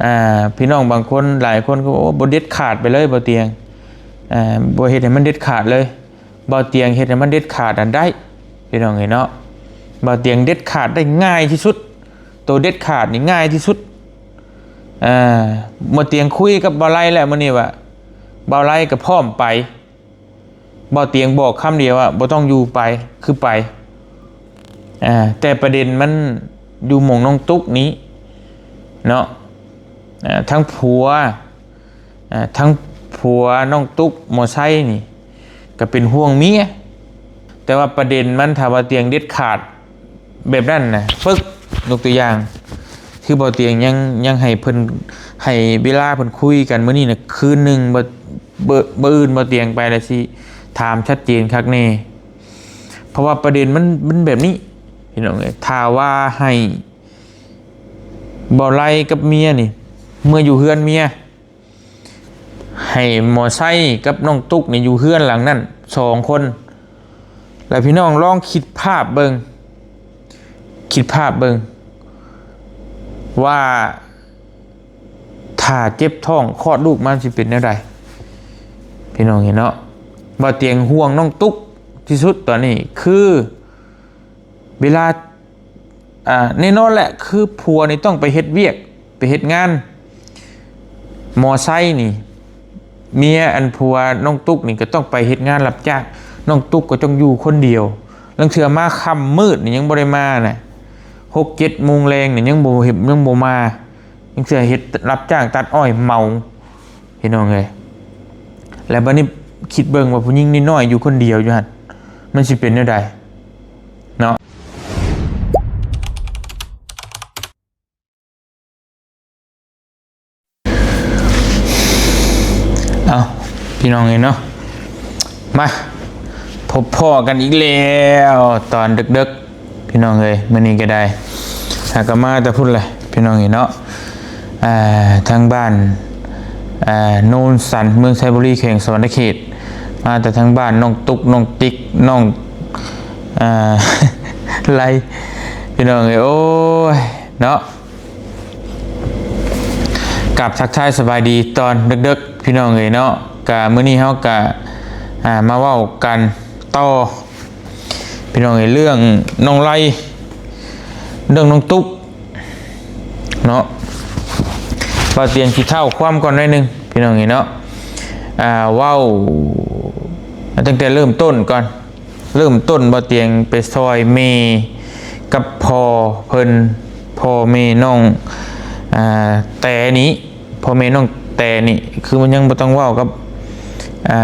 ອ່າ ພີ່ນ້ອງບາງຄົນ ຫຼາຍຄົນກໍບອກວ່າ ບໍ່ເດັດຂາດໄປເລີຍ ບໍ່ຕຽງ ອ່າ ບໍ່ເຮັດໃຫ້ມັນເດັດຂາດເລີຍ. ບໍ່ຕຽງເຮັດໃຫ້ມັນເດັດຂາດນັ້ນໄດ້ ພີ່ນ້ອງເອີຍເນາະ. ບໍ່ຕຽງເດັດຂາດໄດ້ງ່າຍທີ່ສຸດ ໂຕເດັດຂາດນີ້ງ່າຍທີ່ສຸດ. ອ່າ ບໍ່ຕຽງຄຸຍກັບບໍ່ໄລແລ້ວມື້ນີ້ວ່າ ບໍ່ໄລກໍພ້ອມໄປ. ບໍ່ຕຽງບອກຄຳດຽວວ່າ ບໍ່ຕ້ອງຢູ່ໄປ ຄືໄປ. ອ່າ ແຕ່ປະເດັນມັນຢູ່ໝ່ອງນ້ອງຕຸກນີ້ເນາະ ອ່າ ທັງຜົວ ອ່າ ທັງຜົວນ້ອງຕຸກ ໝໍໄຊນີ້ ກໍເປັນຫ່ວງເມຍ. ແຕ່ວ່າປະເດັນມັນ ຖ້າວ່າຕຽງເດັດຂາດແບບນັ້ນນະ ປຶກ ຍົກຕົວຢ່າງ ຄືບໍ່ຕຽງຍັງ ຍັງໃຫ້ເພິ່ນ ໃຫ້ເວລາເພິ່ນຄຸຍກັນມື້ນີ້ນະ ຄືນໜຶ່ງ ບໍ່ ມື້ ມື້ອື່ນບໍ່ຕຽງໄປແລ້ວຊິຖາມຊັດເຈນຄັກແນ່. ເພາະວ່າປະເດັນມັນ ມັນແບບນີ້ ພີ່ນ້ອງເອີຍ ຖ້າວ່າໃຫ້ບໍ່ໄລກັບເມຍນີ້ ເມືອຢູ່ເຮືອນເມຍ ໃຫ້ໝໍໄຊກັບນ້ອງຕຸກນີ້ຢູ່ເຮືອນຫຼັງນັ້ນສອງຄົນ ແລ້ວພີ່ນ້ອງລອງຄິດພາບເບິ່ງ ຄິດພາບເບິ່ງວ່າ ຖ້າເຈັບທ້ອງຄອດລູກມາຊິເປັນແນວໃດ ພີ່ນ້ອງເອີຍເນາະ. ບ່າວຕຽງຫ່ວງນ້ອງຕຸກທີ່ສຸດຕອນນີ້ ຄືເວລາ ອ່າ ແນ່ນອນແຫຼະ ຄືຜົວນີ້ຕ້ອງໄປເຮັດວຽກ ໄປເຮັດງານ. ໝໍໄຊນີ້ ເມຍ ອັນ ຜົວນ້ອງຕຸກນີ້ກໍຕ້ອງໄປເຮັດງານຮັບຈ້າງ ນ້ອງຕຸກກໍຕ້ອງຢູ່ຄົນດຽວ. ລາງເທື່ອມາຄ່ຳມືດນີ້ຍັງບໍ່ໄດ້ມານະ ຫົກເຈັດໂມງແລງນີ້ຍັງບໍ່ເຮັດ ຍັງບໍ່ມາ. ລາງເທື່ອເຮັດຮັບຈ້າງຕັດອ້ອຍເມົາ ພີ່ນ້ອງເອີຍ. ແລ້ວບັດນີ້ຄິດເບິ່ງວ່າຜູ້ຍິງນ້ອຍໆຢູ່ຄົນດຽວຢູ່ຫັ້ນ ມັນຊິເປັນແນວໃດເນາະ. ເອົ້າ ພີ່ນ້ອງເອີຍເນາະ ມາພົບພໍ້ກັນອີກແລ້ວຕອນເດິກໆ ພີ່ນ້ອງເອີຍ. ມື້ນີ້ກໍໄດ້ ຫາກໍມາແຕ່ພຸ້ນແຫຼະ ພີ່ນ້ອງເອີຍເນາະ. ອ່າ ທາງບ້ານ ອ່າ ໂນນສັນ ເມືອງໄຊບູລີ ແຂວງສະຫວັນນະເຂດ ມາແຕ່ທາງບ້ານນ້ອງຕຸກ ນ້ອງຕິກ ນ້ອງ ອ່າ ໄລ ພີ່ນ້ອງເອີຍ ໂອ້ຍເນາະ. ກັບທັກທາຍສະບາຍດີຕອນເດິກໆ ພີ່ນ້ອງເອີຍເນາະ. ກະມື້ນີ້ເຮົາກະ ອ່າ ມາເວົ້າກັນຕໍ່ ພີ່ນ້ອງເອີຍ ເລື່ອງນ້ອງໄລ ເລື່ອງນ້ອງຕຸກເນາະ. ບ່າວຕຽງຊິເທົ້າຄວາມກ່ອນໜ້ອຍໜຶ່ງ ພີ່ນ້ອງເອີຍເນາະ. ອ່າ ເວົ້າຕັ້ງແຕ່ເລີ່ມຕົ້ນກ່ອນ. ເລີ່ມຕົ້ນບ່າວຕຽງໄປຊ່ອຍແມ່ກັບພໍ່ເພິ່ນ ພໍ່ແມ່ນ້ອງ ອ່າ ແຕນີ້ ພໍ່ແມ່ນ້ອງແຕນີ້ ຄືມັນຍັງບໍ່ຕ້ອງເວົ້າກັບ ອ່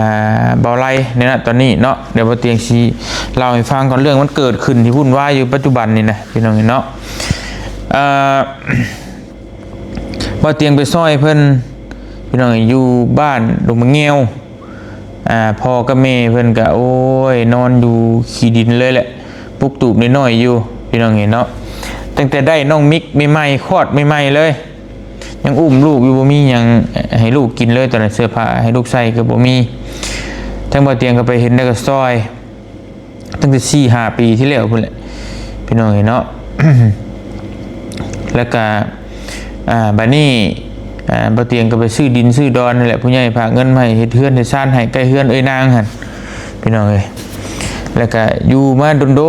າ ບ່າວໄລໃນນະຕອນນີ້ເນາະ. ດຽວບ່າວຕຽງຊິເລົ່າໃຫ້ຟັງກ່ອນ ເລື່ອງມັນເກີດຂຶ້ນທີ່ວຸ່ນວາຍຢູ່ປັດຈຸບັນນີ້ນະ ພີ່ນ້ອງເນາະ. ເອີ ບ່າວຕຽງໄປຊ່ອຍເພິ່ນ ພີ່ນ້ອງ ຢູ່ບ້ານດົງມະແງວ. ອ່າ ພໍ່ກັບແມ່ເພິ່ນກະ ໂອ້ຍ ນອນຢູ່ຂີ້ດິນເລີຍແຫຼະ ປຸກຕູບນ້ອຍໆຢູ່ ພີ່ນ້ອງເອີຍເນາະ. ຕັ້ງແຕ່ໄດ້ນ້ອງມິກໃໝ່ໆ ຄອດໃໝ່ໆເລີຍ ຍັງອຸ້ມລູກຢູ່ ບໍ່ມີຫຍັງໃຫ້ລູກກິນເລີຍ ຕອນນັ້ນເສື້ອຜ້າໃຫ້ລູກໃສ່ກໍບໍ່ມີ. ທາງບ່າວຕຽງກໍໄປເຫັນແລ້ວກໍຊ່ອຍ ຕັ້ງແຕ່ສີ່ຫ້າປີທີ່ແລ້ວພຸ້ນແຫຼະ ພີ່ນ້ອງເອີຍເນາະ. ແລ້ວກະ ອ່າ ບາດນີ້ ອ່າ ບ່າວຕຽງກໍໄປຊື້ດິນຊື້ດອນນັ້ນແຫຼະ ຜູ້ໃຫຍ່ຝາກເງິນມາໃຫ້ເຮັດເຮືອນເຮັດຊານໃຫ້ ໃກ້ເຮືອນເອື້ອຍນາງຫັ້ນ ພີ່ນ້ອງເອີຍ. ແລ້ວກະຢູ່ມາດົນໆ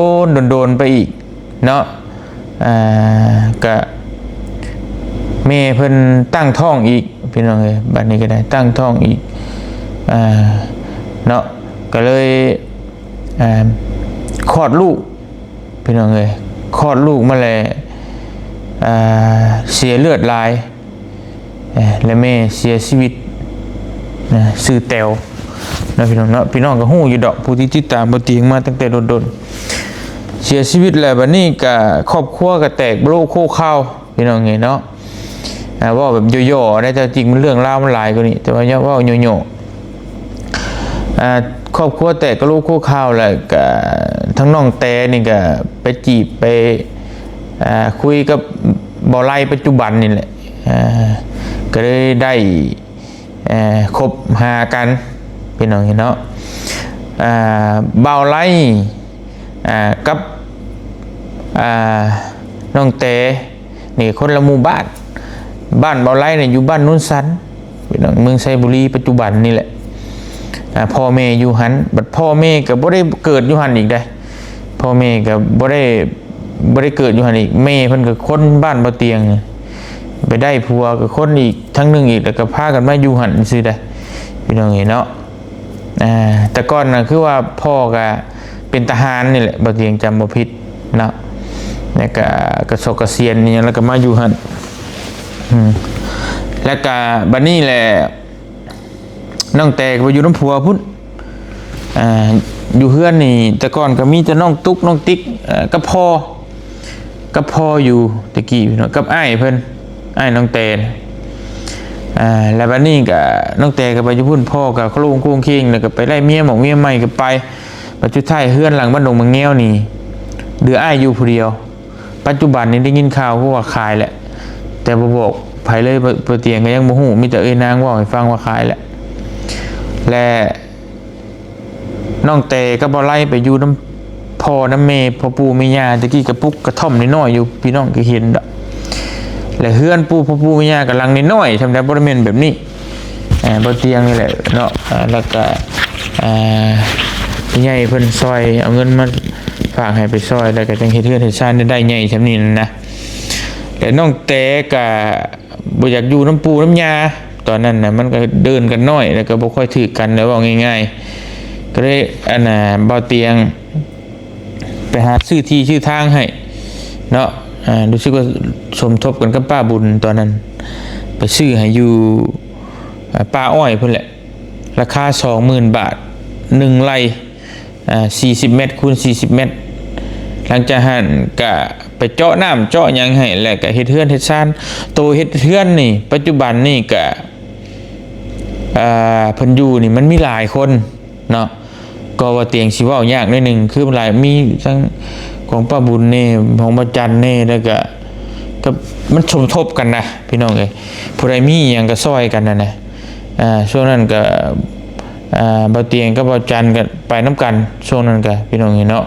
ດົນໆໄປອີກເນາະ. ອ່າ ກະແມ່ເພິ່ນຕັ້ງທ້ອງອີກ ພີ່ນ້ອງເອີຍ. ບາດນີ້ກໍໄດ້ຕັ້ງທ້ອງອີກ ອ່າ ເນາະ ກໍເລີຍ ອ່າ ຄອດລູກ ພີ່ນ້ອງເອີຍ ຄອດລູກມາແລ້ວ ອ່າ ເສຍເລືອດຫຼາຍ ເອີ ແລະແມ່ເສຍຊີວິດນະ ຊື່ແຕວເນາະ ພີ່ນ້ອງເນາະ. ພີ່ນ້ອງກໍຮູ້ຢູ່ດອກ ຜູ້ທີ່ຕິດຕາມບ່າວຕຽງມາຕັ້ງແຕ່ດົນໆ ເສຍຊີວິດແລ້ວ ບາດນີ້ກໍຄອບຄົວກໍແຕກໂລໂຄຄາວ ພີ່ນ້ອງເອີຍເນາະ. ອ່າ ເວົ້າແບບຫຍໍ້ໆໄດ໋ ແຕ່ຈິງມັນເລື່ອງລາວມັນຫຼາຍກວ່ານີ້ ແຕ່ວ່າເວົ້າຫຍໍ້ໆ. ອ່າ ຄອບຄົວແຕກກະໂຫຼກໂຄຄາວ ແລ້ວກະທັງນ້ອງແຕນີ້ກະໄປຈີບໄປ ອ່າ ຄຸຍກັບບ່າວໄລປັດຈຸບັນນີ້ແຫຼະ ອ່າ ກະເລີຍໄດ້ ເອີ ຄົບຫາກັນ ພີ່ນ້ອງເອີຍເນາະ. ອ່າ ບ່າວໄລ ອ່າ ກັບ ອ່າ ນ້ອງແຕ ນີ້ຄົນລະໝູ່ບ້ານ ບ້ານເບົາໄລນີ້ຢູ່ບ້ານໂນນສັນ ພີ່ນ້ອງ ເມືອງໄຊບູລີປັດຈຸບັນນີ້ແຫຼະ. ອ່າ ພໍ່ແມ່ຢູ່ຫັ້ນ ບັດພໍ່ແມ່ກໍບໍ່ໄດ້ເກີດຢູ່ຫັ້ນອີກເດ້ ພໍ່ແມ່ກໍບໍ່ໄດ້ ບໍ່ໄດ້ເກີດຢູ່ຫັ້ນອີກ. ແມ່ເພິ່ນກໍຄົນບ້ານບໍ່ຕຽງ ໄປໄດ້ຜົວກໍຄົນອີກທາງໜຶ່ງອີກ ແລ້ວກໍພາກັນມາຢູ່ຫັ້ນຊື່ເດ້ ພີ່ນ້ອງເອີຍເນາະ. ອ່າ ແຕ່ກ່ອນນະ ຄືວ່າພໍ່ກະເປັນທະຫານນີ້ແຫຼະ ບໍ່ຕຽງຈຳບໍ່ຜິດເນາະ ແລ້ວກະກະສອກກະສຽນອີ່ຫຍັງ ແລ້ວກະມາຢູ່ຫັ້ນ. ອືມ ແລ້ວກະບັດນີ້ແຫຼະ ນ້ອງແຕກະໄປຢູ່ນຳຜົວພຸ້ນ. ອ່າ ຢູ່ເຮືອນນີ້ ແຕ່ກ່ອນກະມີແຕ່ນ້ອງຕຸກ ນ້ອງຕິກ ເອີ ກັບພໍ່ ກັບພໍ່ຢູ່ແຕ່ກີ້ເນາະ ກັບອ້າຍເພິ່ນ ອ້າຍນ້ອງແຕ. ອ່າ ແລ້ວບັດນີ້ກະນ້ອງແຕກະໄປຢູ່ພຸ້ນ ພໍ່ກະໂຄລງໂຄງເຄງ ແລ້ວກະໄປໄດ້ເມຍໝົກເມຍໃໝ່ກະໄປ. ບັດສຸດທ້າຍເຮືອນຫຼັງບ້ານດົງໝາກແງວນີ້ ເຫຼືອອ້າຍຢູ່ຜູ້ດຽວ. ປັດຈຸບັນນີ້ໄດ້ຍິນຂ່າວຄືວ່າຂາຍແຫຼະ ແຕ່ບໍ່ບອກໃຜເລີຍ ບໍ່ ບໍ່ຕຽງກະຍັງບໍ່ຮູ້ ມີແຕ່ເອື້ອຍນາງເວົ້າໃຫ້ຟັງວ່າຂາຍແຫຼະ ແລະ ນ້ອງແຕກັບເບົາໄລໄປຢູ່ນຳພໍ່ນຳແມ່ ພໍ່ປູ່ແມ່ຍ່າ ແຕ່ກີ້ກະປຸກກະທ່ອມນ້ອຍໆຢູ່ ພີ່ນ້ອງກະເຫັນດອກ. ແລະ ເຮືອນປູ່ ພໍ່ປູ່ແມ່ຍ່າກະຫຼັງນ້ອຍໆ ທຳມະດາບໍ່ໄດ້ແມ່ນແບບນີ້ ເອີ ບໍ່ຕຽງນີ້ແຫຼະເນາະ. ເອີ ແລ້ວກະ ເອີ ຜູ້ໃຫຍ່ເພິ່ນຊ່ອຍເອົາເງິນມາຝາກໃຫ້ໄປຊ່ອຍ ແລ້ວກະຈັ່ງເຮັດເຮືອນເຮັດຊານໄດ້ໃຫຍ່ຊ່ຳນີ້ນະ. ແລະ ນ້ອງແຕກະ ບໍ່ຢາກຢູ່ນຳປູ່ນຳຍ່າ ຕອນນັ້ນນະ ມັນກະເດີ່ນກັນນ້ອຍ ແລ້ວກະບໍ່ຄ່ອຍຖືກກັນ ແລ້ວເວົ້າງ່າຍໆ ກະເລີຍ ອັນນ່າ ເບົາຕຽງໄປຫາຊື້ທີ່ຊື້ທາງໃຫ້ເນາະ. ອ່າ ຮູ້ສຶກວ່າສົມທົບກັນກັບປ້າບຸນຕອນນັ້ນ ໄປຊື້ໃຫ້ຢູ່ ອ່າ ປ່າອ້ອຍພຸ້ນແຫຼະ ລາຄາສອງໝື່ນບາດ ໜຶ່ງໄຮ່ ອ່າ ສີ່ສິບແມັດຄູນສີ່ສິບແມັດ. ຫຼັງຈາກຫັ້ນກະໄປເຈາະນ້ຳເຈາະຫຍັງໃຫ້ ແລ້ວກະເຮັດເຮືອນເຮັດຊານ. ໂຕເຮັດເຮືອນນີ້ ປັດຈຸບັນນີ້ກະ ອ່າ ເພິ່ນຢູ່ນີ້ມັນມີຫຼາຍຄົນເນາະ ກໍວ່າຕຽງຊິເວົ້າຍາກໜ້ອຍໜຶ່ງ ຄືຫຼາຍ ມີທັງຂອງປ້າບຸນແດ່ ຂອງບ່າວຈັນແດ່ ແລ້ວກະ ກະມັນສົມທົບກັນນະ ພີ່ນ້ອງເອີຍ ຜູ້ໃດມີອີ່ຫຍັງກະຊ່ອຍກັນຫັ້ນນະ. ອ່າ ຊ່ວງນັ້ນກະ ອ່າ ບ່າວຕຽງກັບບ່າວຈັນກະໄປນຳກັນ ຊ່ວງນັ້ນກະ ພີ່ນ້ອງເອີຍເນາະ.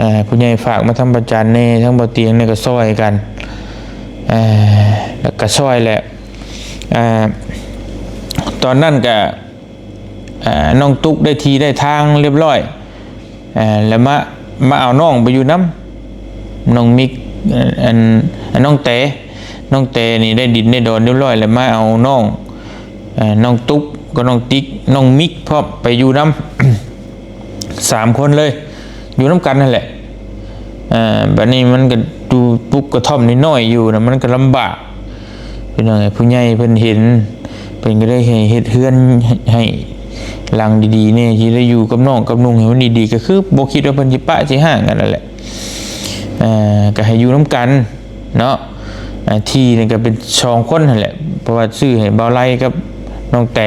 ອ່າ ຜູ້ໃຫຍ່ຝາກມາທາງບ່າວຈັນແດ່ ທາງບ່າວຕຽງແດ່ກະຊ່ອຍກັນ ອ່າ ແລ້ວກະຊ່ອຍແຫຼະ. ອ່າ ຕອນນັ້ນກະ ອ່າ ນ້ອງຕຸກໄດ້ທີ່ໄດ້ທາງລຽບຮ້ອຍ ອ່າ ແລ້ວມາ ມາເອົານ້ອງໄປຢູ່ນຳ ນ້ອງມິກ ອັນ ອັນ ນ້ອງແຕ ນ້ອງແຕນີ້ໄດ້ດິນໄດ້ດອນລຽບຮ້ອຍ ແລ້ວມາເອົານ້ອງ ເອີ ນ້ອງຕຸກກັບນ້ອງຕິກ ນ້ອງມິກພ້ອມໄປຢູ່ນຳ ສາມຄົນເລີຍ ຢູ່ນຳກັນຫັ້ນແຫຼະ. ເອີ ບາດນີ້ມັນກະຢູ່ປຸກກະທ່ອມນ້ອຍໆຢູ່ນະ ມັນກະລຳບາກ ພີ່ນ້ອງເອີຍ. ຜູ້ໃຫຍ່ເພິ່ນເຫັນ ເພິ່ນກະເລີຍໃຫ້ເຮັດເຮືອນໃຫ້ ໃຫ້ຫຼັງດີໆແດ່ ຊິໄດ້ຢູ່ກັບນ້ອງກັບນຸ່ງໃຫ້ມັນດີໆ ກະຄືບໍ່ຄິດວ່າເພິ່ນຊິປະຊິຮ້າງກັນຫັ້ນແຫຼະ. ເອີ ກະໃຫ້ຢູ່ນຳກັນເນາະ ອ່າ ທີ່ນີ້ກະເປັນສອງຄົນຫັ້ນແຫຼະ ເພາະວ່າຊື້ໃຫ້ບ່າວໄລກັບນ້ອງແຕ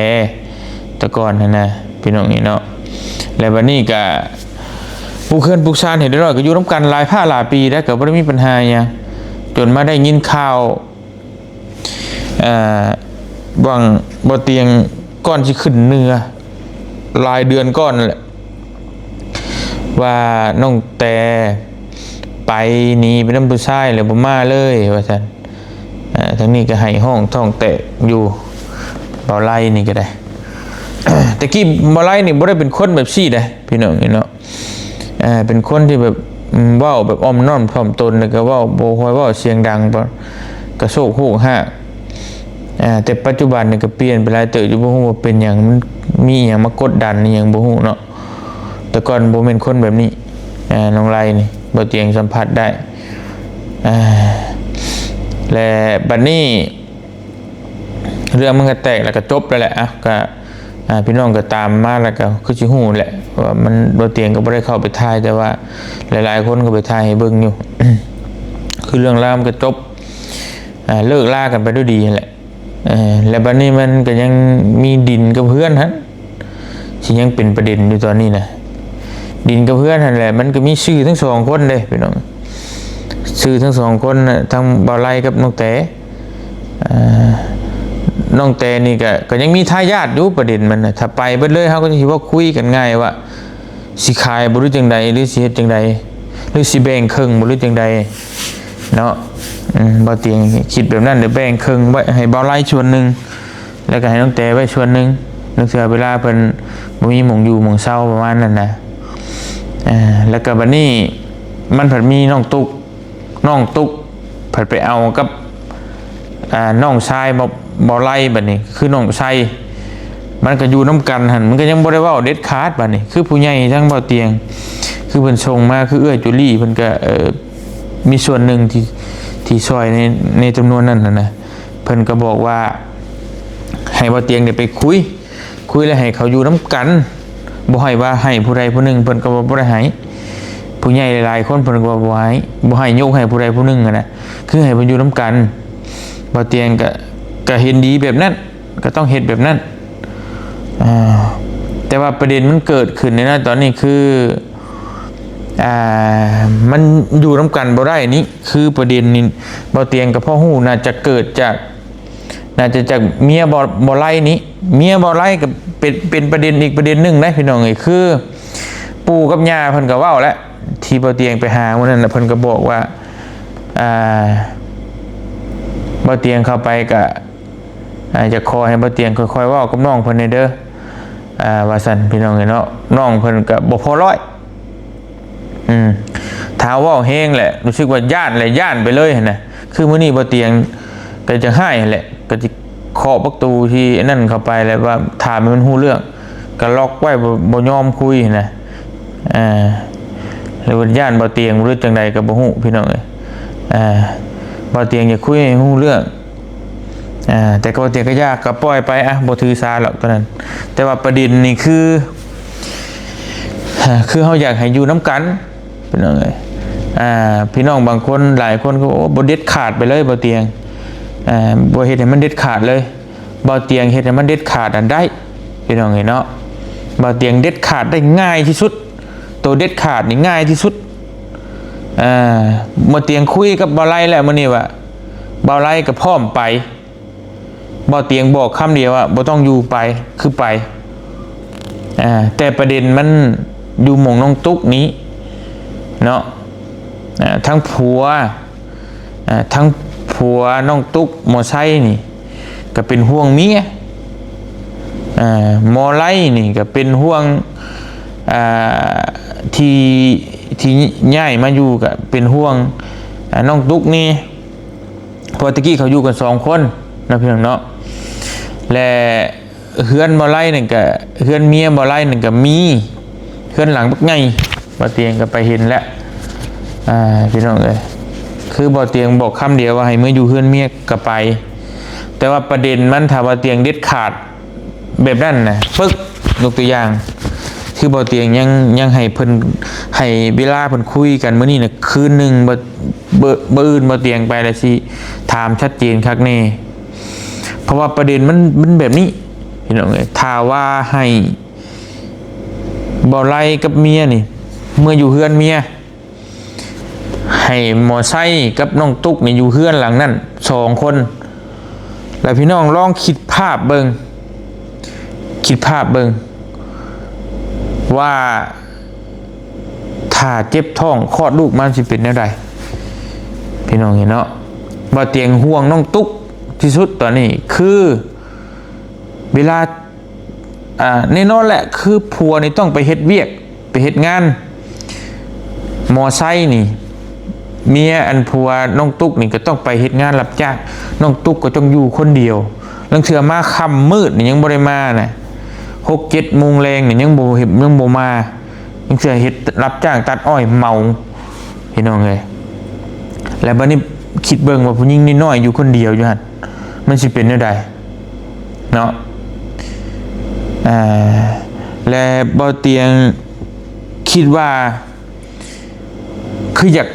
ແຕ່ກ່ອນຫັ້ນນະ ພີ່ນ້ອງເອີຍເນາະ. ແລ້ວບາດນີ້ກະປຸກເຮືອນປຸກຊານໃຫ້ຮຽບຮ້ອຍ ກະຢູ່ນຳກັນຫຼາຍພາຫຼາຍປີແລ້ວ ກະບໍ່ໄດ້ມີບັນຫາຫຍັງ ຈົນມາໄດ້ຍິນຂ່າວ ເອີ ຫວ່າງບໍ່ຕຽງກ່ອນຊິຂຶ້ນເໜືອ ຫຼາຍເດືອນກ່ອນແຫຼະ ວ່ານ້ອງແຕໄປ ໜີໄປນຳຜູ້ຊາຍແລ້ວບໍ່ມາເລີຍວ່າຊັ້ນ. ເອີ ທາງນີ້ກະໄຫ້ຮ້ອງທ້ອງແຕກຢູ່ ເບົາໄລນີ້ກະໄດ້ ແຕ່ກີ້ເບົາໄລນີ້ບໍ່ໄດ້ເປັນຄົນແບບຊີ້ເດ້ ພີ່ນ້ອງເອີຍເນາະ. ເປັນຄົນທີ່ແບບ ເວົ້າແບບອ່ອມນ້ອມຖ່ອມຕົນ ແລ້ວກະເວົ້າ ບໍ່ຄ່ອຍເວົ້າສຽງດັງ ກະໂຊກໂຮກຮາກ. ແຕ່ປັດຈຸບັນນີ້ກະປ່ຽນໄປຫຼາຍເຕີບຢູ່ ບໍ່ຮູ້ວ່າເປັນຫຍັງ ມັນມີອີ່ຫຍັງມາກົດດັນອີ່ຫຍັງບໍ່ຮູ້ເນາະ. ແຕ່ກ່ອນບໍ່ແມ່ນຄົນແບບນີ້ ນ້ອງໄລນີ້ ບໍ່ຕຽງສຳຜັດໄດ້. ແລະ ບັດນີ້ ເລື່ອງມັນກະແຕກແລ້ວກະຈົບແລ້ວແຫຼະ. ເອົ້າ ກະ ອ່າ ພີ່ນ້ອງກະຕາມມາແລ້ວກະຄືຊິຮູ້ແຫຼະ ວ່າມັນ ບໍ່ຕຽງກະບໍ່ໄດ້ເຂົ້າໄປຖ່າຍ ແຕ່ວ່າຫຼາຍໆຄົນກະໄປຖ່າຍໃຫ້ເບິ່ງຢູ່ ຄືເລື່ອງລາວມັນກະຈົບ ອ່າ ເລີກລາກັນໄປດ້ວຍດີຫັ້ນແຫຼະ. ເອີ ແລ້ວບັດນີ້ມັນກະຍັງມີດິນກັບເຮືອນຫັ້ນ ຊິຍັງເປັນປະເດັນຢູ່ຕອນນີ້ນະ. ດິນກັບເຮືອນຫັ້ນແຫຼະ ມັນກະມີຊື່ທັງສອງຄົນເດ້ພີ່ນ້ອງ ຊື່ທັງສອງຄົນນະ ທັງບ່າວໄລກັບນ້ອງແຕ. ເອີ ນ້ອງແຕນີ້ກະ ກະຍັງມີທາຍາດຢູ່ ປະເດັນມັນນະ ຖ້າໄປເບິດເລີຍ ເຮົາກະຊິເວົ້າຄຸຍກັນງ່າຍວ່າ ຊິຂາຍບໍ່ ຫຼືຈັ່ງໃດ ຫຼືຊິເຮັດຈັ່ງໃດ ຫຼືຊິແບ່ງເຄິ່ງບໍ່ ຫຼືຈັ່ງໃດເນາະ. ອືມ ບ່າວຕຽງຄິດແບບນັ້ນ ແລ້ວແບ່ງເຄິ່ງໄວ້ໃຫ້ບ່າວໄລສ່ວນໜຶ່ງ ແລ້ວກໍໃຫ້ນ້ອງແຕໄວ້ສ່ວນໜຶ່ງ ລາງເທື່ອເວລາເພິ່ນບໍ່ມີໝ່ອງຢູ່ໝ່ອງເຊົາ ປະມານນັ້ນນະ. ເອີ ແລ້ວກໍບັດນີ້ມັນພັດມີນ້ອງຕຸກ ນ້ອງຕຸກພັດໄປເອົາກັບ ອ່າ ນ້ອງຊາຍບ່າວ ບ່າວໄລ ບັດນີ້ຄືນ້ອງໄຊ ມັນກໍຢູ່ນຳກັນຫັ້ນ ມັນກໍຍັງບໍ່ໄດ້ເວົ້າເດັດຂາດ. ບັດນີ້ຄືຜູ້ໃຫຍ່ທາງບ່າວຕຽງ ຄືເພິ່ນສົ່ງມາ ຄືເອື້ອຍຈູລີ ເພິ່ນກໍ ເອີ ມີສ່ວນໜຶ່ງທີ່ ທີ່ຊ່ອຍໃນ ໃນຈຳນວນນັ້ນຫັ້ນນະ ເພິ່ນກໍບອກວ່າໃຫ້ບ່າວຕຽງໄດ້ໄປຄຸຍ ຄຸຍແລ້ວໃຫ້ເຂົາຢູ່ນຳກັນ ບໍ່ໃຫ້ວ່າໃຫ້ຜູ້ໃດຜູ້ໜຶ່ງ ເພິ່ນກໍວ່າບໍ່ໄດ້ໃຫ້. ຜູ້ໃຫຍ່ຫຼາຍໆຄົນເພິ່ນກໍວ່າບໍ່ໃຫ້ ບໍ່ໃຫ້ຍົກໃຫ້ຜູ້ໃດຜູ້ໜຶ່ງຫັ້ນນະ ຄືໃຫ້ເພິ່ນຢູ່ນຳກັນ. ບ່າວຕຽງກໍ ກໍເຫັນດີແບບນັ້ນ ກໍຕ້ອງເຮັດແບບນັ້ນ. ອ່າ ແຕ່ວ່າປະເດັນມັນເກີດຂຶ້ນໃນຕອນນີ້ຄື ອ່າ ມັນຢູ່ນຳກັນບໍ່ໄດ້ນີ້ ຄືປະເດັນນີ້ ບ່າວຕຽງກໍພໍຮູ້ ໜ້າຈະເກີດຈາກ ໜ້າຈະຈາກເມຍບ່າວ ບ່າວໄລນີ້ ເມຍບ່າວໄລກໍເປັນ ເປັນປະເດັນອີກປະເດັນໜຶ່ງໄດ໋ພີ່ນ້ອງເອີຍ. ຄືປູ່ກັບຍ່າເພິ່ນກໍເວົ້າແລ້ວ ທີ່ບ່າວຕຽງໄປຫາມື້ນັ້ນນະ ເພິ່ນກໍບອກວ່າ ອ່າ ບ່າວຕຽງເຂົ້າໄປກໍ ອ່າ ຢາກຂໍໃຫ້ບ່າວຕຽງຄ່ອຍໆເວົ້າກັບນ້ອງເພິ່ນແດ່ເດີ ອ່າ ວ່າຊັ້ນພີ່ນ້ອງເອີຍເນາະ. ນ້ອງເພິ່ນກໍບໍ່ພໍຮ້ອຍ ອືມ ຖ້າເວົ້າແຮງແຫຼະ ຮູ້ສຶກວ່າຢ້ານແຫຼະ ຢ້ານໄປເລີຍຫັ້ນນະ. ຄືມື້ນີ້ບ່າວຕຽງກໍຈະຮ້າຍຫັ້ນແຫຼະ ກໍຈະເຄາະປະຕູທີ່ອັນນັ້ນເຂົ້າໄປແຫຼະ ວ່າຖາມໃຫ້ມັນຮູ້ເລື່ອງ ກໍລັອກໄວ້ ບໍ່ ບໍ່ຍອມຄຸຍຫັ້ນນະ. ອ່າ ຫຼືວ່າຢ້ານບ່າວຕຽງ ຫຼືຈັ່ງໃດກໍບໍ່ຮູ້ພີ່ນ້ອງເອີຍ. ອ່າ ບ່າວຕຽງຢາກຄຸຍໃຫ້ຮູ້ເລື່ອງ ອ່າ ແຕ່ກໍ ບ່າວຕຽງກໍຢ່າ ກໍປ່ອຍໄປ ອ່ະ ບໍ່ຖືສາດອກຕົວນັ້ນ. ແຕ່ວ່າປະເດັນນີ້ຄື ຄືເຮົາຢາກໃຫ້ຢູ່ນຳກັນພີ່ນ້ອງເອີຍ. ອ່າ ພີ່ນ້ອງບາງຄົນ ຫຼາຍຄົນກໍບອກວ່າບໍ່ເດັດຂາດໄປເລີຍບ່າວຕຽງ ອ່າ ບໍ່ເຮັດໃຫ້ມັນເດັດຂາດເລີຍ. ບ່າວຕຽງເຮັດໃຫ້ມັນເດັດຂາດນັ້ນໄດ້ພີ່ນ້ອງເອີຍເນາະ. ບ່າວຕຽງເດັດຂາດໄດ້ງ່າຍທີ່ສຸດ ໂຕເດັດຂາດນີ້ງ່າຍທີ່ສຸດ. ອ່າ ບ່າວຕຽງຄຸຍກັບບ່າວໄລແລ້ວມື້ນີ້ວ່າ ບ່າວໄລກໍພ້ອມໄປ ບ່າວຕຽງບອກຄຳດຽວວ່າ ບໍ່ຕ້ອງຢູ່ໄປ ຄືໄປ. ອ່າ ແຕ່ປະເດັນມັນຢູ່ໝ່ອງນ້ອງຕຸກນີ້ເນາະ ອ່າ ທັງຜົວ ອ່າ ທັງຜົວນ້ອງຕຸກ ໝໍໄຊນີ້ກໍເປັນຫ່ວງເມຍ ອ່າ ໝໍໄລນີ້ກໍເປັນຫ່ວງ ອ່າ ທີ່ ທີ່ຍ້າຍມາຢູ່ກໍເປັນຫ່ວງ ອ່າ ນ້ອງຕຸກນີ້ ເພາະວ່າແຕ່ກີ້ເຂົາຢູ່ກັນສອງຄົນເນາະ ພີ່ນ້ອງເນາະ ແລະ ເຮືອນບ່າວໄລນັ້ນກະ ເຮືອນເມຍບ່າວໄລນັ້ນກະມີເຮືອນຫຼັງບັກໃຫຍ່ ບ່າວຕຽງກໍໄປເຫັນແລ້ວ ອ່າ ພີ່ນ້ອງເອີຍ. ຄືບ່າວຕຽງບອກຄຳດຽວວ່າໃຫ້ເມືອຢູ່ເຮືອນເມຍກໍໄປ ແຕ່ວ່າປະເດັນມັນ ຖ້າບ່າວຕຽງເດັດຂາດແບບນັ້ນນະ ປຶກ ຍົກຕົວຢ່າງ ຄືບ່າວຕຽງຍັງ ຍັງໃຫ້ເພິ່ນ ໃຫ້ເວລາເພິ່ນຄຸຍກັນມື້ນີ້ນະ ຄືນໜຶ່ງ ມື້ ມື້ອື່ນບ່າວຕຽງໄປແລ້ວຊິຖາມຊັດເຈນຄັກແນ່ ເພາະວ່າປະເດັນມັນ ມັນແບບນີ້ ພີ່ນ້ອງເອີຍ. ຖ້າວ່າໃຫ້ບ່າວໄລກັບເມຍນີ້ເມືອຢູ່ເຮືອນເມຍ ໃຫ້ໝໍໄຊກັບນ້ອງຕຸກນີ້ຢູ່ເຮືອນຫຼັງນັ້ນສອງຄົນ ແລ້ວພີ່ນ້ອງລອງຄິດພາບເບິ່ງ ຄິດພາບເບິ່ງວ່າ ຖ້າເຈັບທ້ອງຄອດລູກມາຊິເປັນແນວໃດ ພີ່ນ້ອງເຫັນເນາະ. ບ່າວຕຽງຫ່ວງນ້ອງຕຸກທີ່ສຸດຕອນນີ້ ຄືເວລາ ອ່າ ແນ່ນອນແຫຼະ ຄືຜົວນີ້ຕ້ອງໄປເຮັດວຽກ ໄປເຮັດງານ ໝໍໄຊນີ້ ເມຍ ອັນ ຜົວນ້ອງຕຸກນີ້ກໍຕ້ອງໄປເຮັດງານຮັບຈ້າງ ນ້ອງຕຸກກໍຕ້ອງຢູ່ຄົນດຽວ ລາງເທື່ອມາຄ່ຳມືດນີ້ຍັງບໍ່ໄດ້ມານະ ຫົກເຈັດໂມງແລງນີ້ຍັງບໍ່ ຍັງບໍ່ມາ ລາງເທື່ອເຮັດຮັບຈ້າງຕັດອ້ອຍເມົາ ພີ່ນ້ອງເອີຍ. ແລ້ວບັດນີ້ຄິດເບິ່ງວ່າຜູ້ຍິງນ້ອຍໆຢູ່ຄົນດຽວຢູ່ຫັ້ນ ມັນຊິເປັນແນວໃດເນາະ. ອ່າ ແລະ ບ່າວຕຽງຄິດວ່າ ຄືຢາກ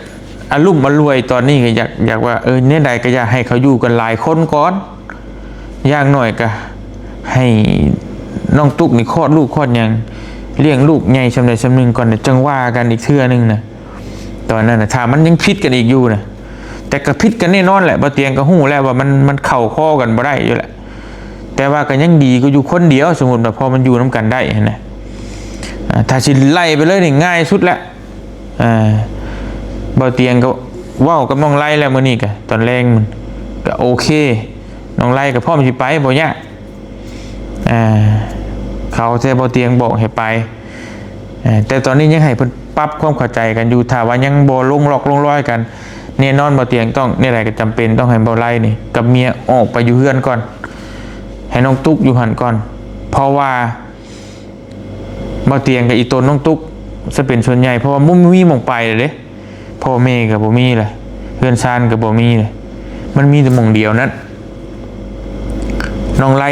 ອາລຸ້ມອາລວຍຕອນນີ້ ກໍຢາກ ຢາກວ່າ ເອີ ແນວໃດກໍຢາກໃຫ້ເຂົາຢູ່ກັນຫຼາຍຄົນກ່ອນ ຢ່າງໜ້ອຍກໍໃຫ້ນ້ອງຕຸກນີ້ຄອດລູກຄອດຫຍັງ ລ້ຽງລູກໃຫຍ່ສ່ຳໃດສ່ຳໜຶ່ງກ່ອນ ແລ້ວຈັ່ງວ່າກັນອີກເທື່ອໜຶ່ງນະ. ຕອນນັ້ນນະ ຖ້າມັນຍັງຜິດກັນອີກຢູ່ນະ ແຕ່ກໍຜິດກັນແນ່ນອນແຫຼະ ບ່າວຕຽງກໍຮູ້ແລ້ວວ່າມັນ ມັນເຂົ້າຄໍກັນບໍ່ໄດ້ຢູ່ແຫຼະ ແຕ່ວ່າກໍຍັງດີກວ່າຢູ່ຄົນດຽວ ສົມມຸດວ່າພໍມັນຢູ່ນຳກັນໄດ້ຫັ້ນນະ. ອ່າ ຖ້າຊິໄລ່ໄປເລີຍນີ້ງ່າຍສຸດແລ້ວ. ອ່າ ບ່າວຕຽງກໍເວົ້າກັບນ້ອງໄລແລ້ວມື້ນີ້ກະ ຕອນແລງມັນກະໂອເຄ ນ້ອງໄລກະພ້ອມຊິໄປ ບໍ່ຍາກ ອ່າ ເຂົາແຕ່ບໍ່ຕຽງບອກໃຫ້ໄປ ເອີ ແຕ່ຕອນນີ້ຍັງໃຫ້ເພິ່ນປັບຄວາມເຂົ້າໃຈກັນຢູ່ ຖ້າວ່າຍັງບໍ່ລົງລັອກລົງລອຍກັນ ແນ່ນອນບໍ່ຕຽງຕ້ອງແນວໃດກະຈຳເປັນຕ້ອງໃຫ້ບໍ່ໄລນີ້ກັບເມຍອອກໄປຢູ່ເຮືອນກ່ອນ ໃຫ້ນ້ອງຕຸກຢູ່ຫັ້ນກ່ອນ ເພາະວ່າ ບໍ່ຕຽງກັບອີ່ຕົນນ້ອງຕຸກ ຈະເປັນສ່ວນໃຫຍ່ ເພາະວ່າບໍ່ມີໝ່ອງໄປເດ້ ພໍ່ແມ່ກໍບໍ່ມີແຫຼະ ເຮືອນຊານກໍບໍ່ມີແຫຼະ ມັນມີແຕ່ໝ່ອງດຽວນັ້ນ ນ້ອງໄລ